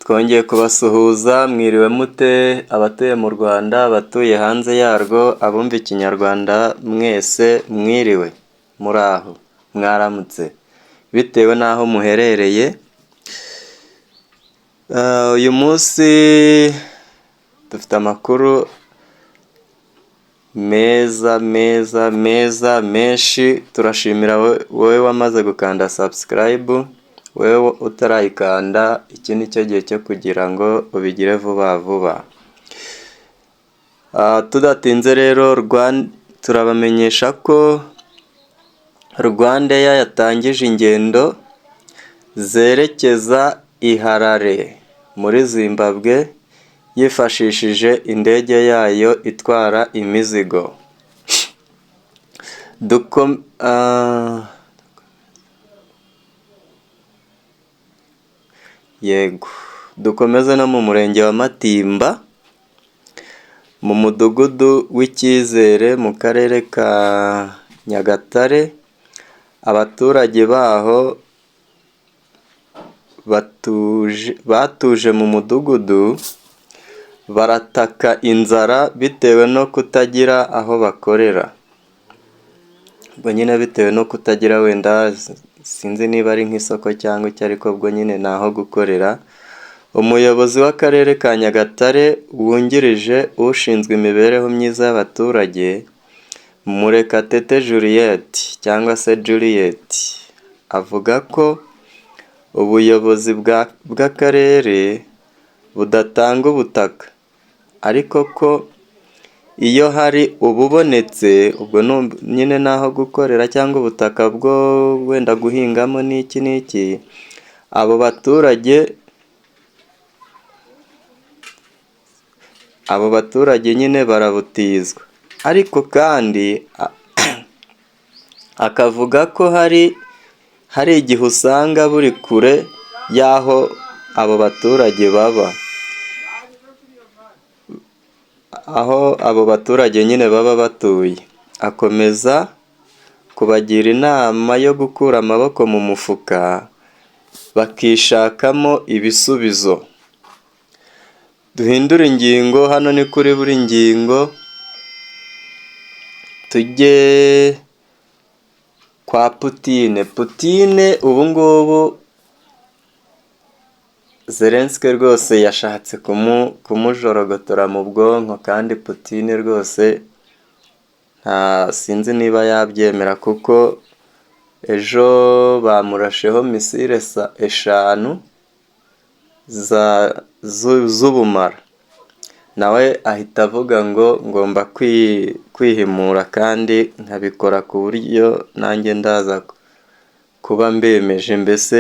Twongeye kubasuhuza, mwiriwe mute abatuye mu Rwanda, abatuye hanze yarwo, abumva Ikinyarwanda mwese mwiriwe, muraho, mwaramutse, bitewe n'aho muherereye. Uyu munsi dufite amakuru meza meza meza menshi, turashimira wowe wamaze gukanda subscribe, wowe utarayikanda iki ni cyo gihe cyo kugira ngo ubigire vuba vuba. Tudatinze rero turabamenyesha ko RwandAir yatangije ingendo zerekeza i Harare muri Zimbabwe yifashishije indege yayo itwara imizigo. Yego, dukomeze no mu murenge wa Matimba mu mudugudu w'Icyizere mu karere ka Nyagatare, abaturage baho batuje mu mudugudu barataka inzara bitewe no kutagira aho bakorera. Ubwo nyine bitewe no kutagira wenda sinzi niba ari nk'isoko cyangwa icyo ariko ubwo nyine ni aho gukorera. Umuyobozi w'akarere ka Nyagatare wungirije ushinzwe imibereho myiza y'abaturage, Murekatete Juliette cyangwa se Juliet, avuga ko ubuyobozi bw'akarere budatanga ubutaka, ariko ko iyo hari ububonetse, ubwo nyine ni aho gukorera cyangwa ubutaka bwo wenda guhingamo n'iki n'iki, abo baturage nyine barabutizwa. Ariko kandi akavuga ko hari igihe usanga buri kure y'aho abo baturage baba, aho abo baturage nyine baba batuye. Akomeza kubagira inama yo gukura amaboko mu mufuka bakishakamo ibisubizo. Duhindure ingingo, hano ni kuri buri ngingo, tujye kwa Putine. Putine ubu ngubu Zelensky rwose yashatse kumujorogotora mu bwonko, kandi Putine rwose nta sinzi niba yabyemera kuko ejo bamurasheho misile 5 z'ubumara, nawe ahita avuga ngo ngomba kwihimura kandi nkabikora ku buryo nanjye ndaza kuba mbemeje. Mbese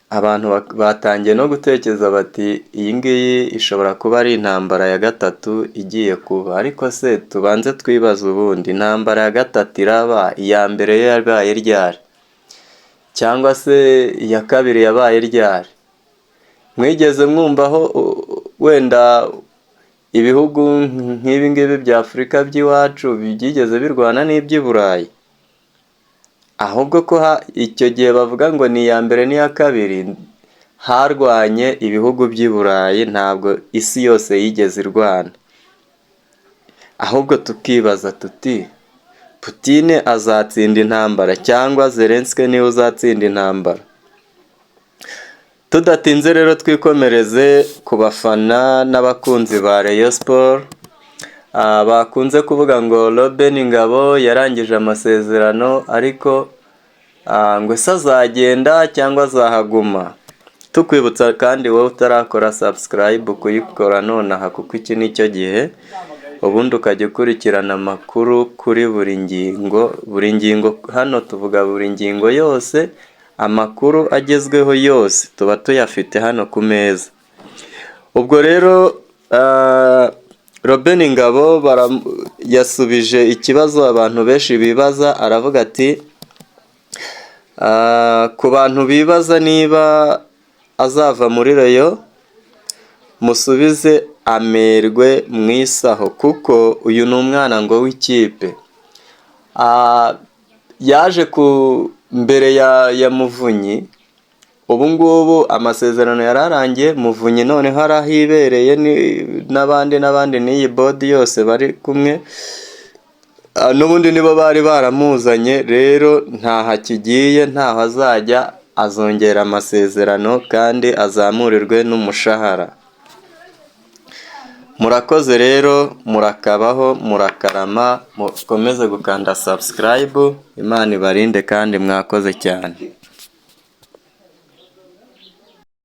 abantu batangiye no gutekereza bati iyi ngiyi ishobora kuba ari intambara ya gatatu igiye kuba, ariko se tubanze twibaze ubundi intambara ya gatatu iraba, iya mbere yo yabaye ryari? Cyangwa se iya kabiri yabaye ryari? Mwigeze mwumvaho wenda ibihugu nk'ibi ngibi bya Afurika by'iwacu byigeze birwana n'iby'i Burayi? Ahubwo ko icyo gihe bavuga ngo ni iya mbere n'iya kabiri, harwanye ibihugu by'i Burayi, ntabwo isi yose yigeze irwana. Ahubwo tukibaza tuti Putine azatsinda intambara cyangwa Zelensky niwe uzatsinda intambara? Tudatinze rero twikomereze ku bafana n'abakunzi ba Rayon Sports, bakunze kuvuga ngo Robin Ngabo yarangije amasezerano ariko ngo ese azagenda cyangwa azahaguma? Tukwibutsa kandi wowe utarakora subscribe kuyikora nonaha kuko iki ni cyo gihe, ubundi ukajya ukurikirana amakuru kuri buri ngingo, buri ngingo hano tuvuga buri ngingo yose, amakuru agezweho yose tuba tuyafite hano ku meza. Ubwo rero Robin Ngabo yasubije ikibazo abantu benshi bibaza, aravuga ati ku bantu bibaza niba azava muri Rayon, musubize amerwe mu isaho kuko uyu ni umwana ngo w'ikipe. Yaje ku mbere ya Muvunyi, Ubu ngubu amasezerano yararangiye, Muvunyi noneho arahibereye n'abandi n'abandi n'iyi board yose bari kumwe. N'ubundi nibo bari baramuzanye. Rero ntaho akigiye, ntaho azajya, azongera amasezerano kandi azamurirwe n'umushahara. Murakoze rero, murakabaho, murakarama, mukomeze gukanda subscribe. Imana ibarinde kandi mwakoze cyane.